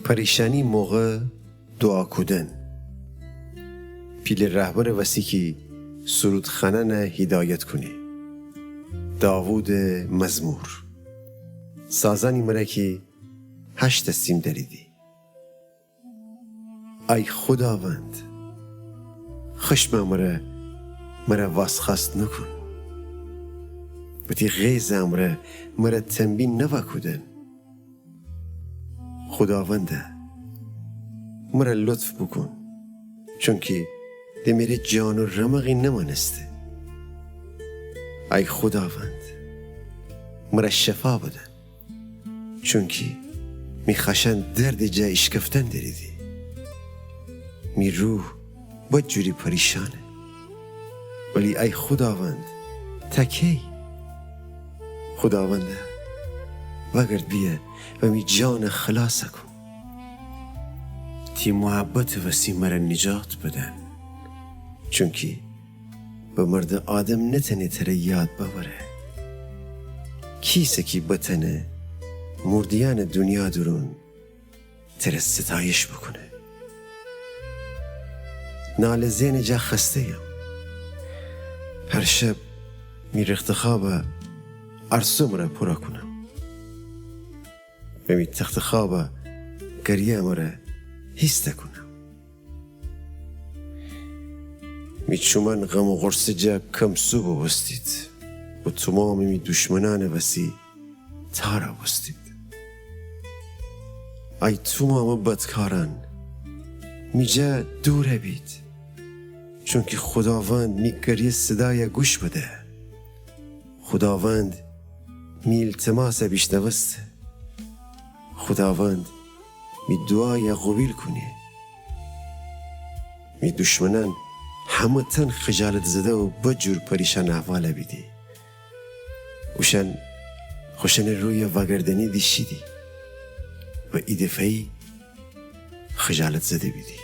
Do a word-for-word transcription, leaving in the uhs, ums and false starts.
پریشانی موقع دوعا کودن. پیله رهبرٚ وسی کی سرودخانأنَ هیدایت کونه. داوودٚ مزمور. سازأنی مره کی هشتأ سیم دأریدی. ای خوداوند، خشمٚ امره مره وازخوأست نوکون. و تی غیظٚ امره مره تنبیه نوأ کودن. خوداوندا، مره لطف بوکون، چونکی د مره جان و رمقی نمأنسته. ای خوداوند، مره شفا بدن، چونکی می خأشأن دردٚ جا ایشکفتن دریدی. می روح بدجوری پریشأنه. ولی ای خوداوند، تا کی؟ خوداوندا، وأگرد بیه و می جانَ خلاصَ کون. تی محبتٚ وسی مره نجات بدن، چونکی بمرده آدم نتأنه تره یاد بأوره. کیسه کی بتأنه مرده‌یأنٚ دونیا دورون تره ستایش بوکونه؟ ناله زئنٚ جا خسته‌یم. هر شب می رختخوابَ ارسو مره پورَ کونم و می تختخوابَ گریه مره هیستَ کونم. می چومأن غم و غورصه جا کم‌سو بوبوستید و تومامٚ می دشمنأنٚ وسی تارَ بوستید. ای تومامٚ بدکارأن، می جا دورَ بید، چونکی خوداوند می گریه صدایَ گوش بده. خوداوند می ایلتماسَ بیشنوسته. خوداوند می دوعایَ قوبیل کونه. می دشمنأن همه‌تأن خجالت‌زده و بدجور پریشأن احوالَ بیدی. اوشأن خوشأنٚ رویَ وأگردأنیدی شیدی و ایدفعه‌یی خجالت‌زده بیدی.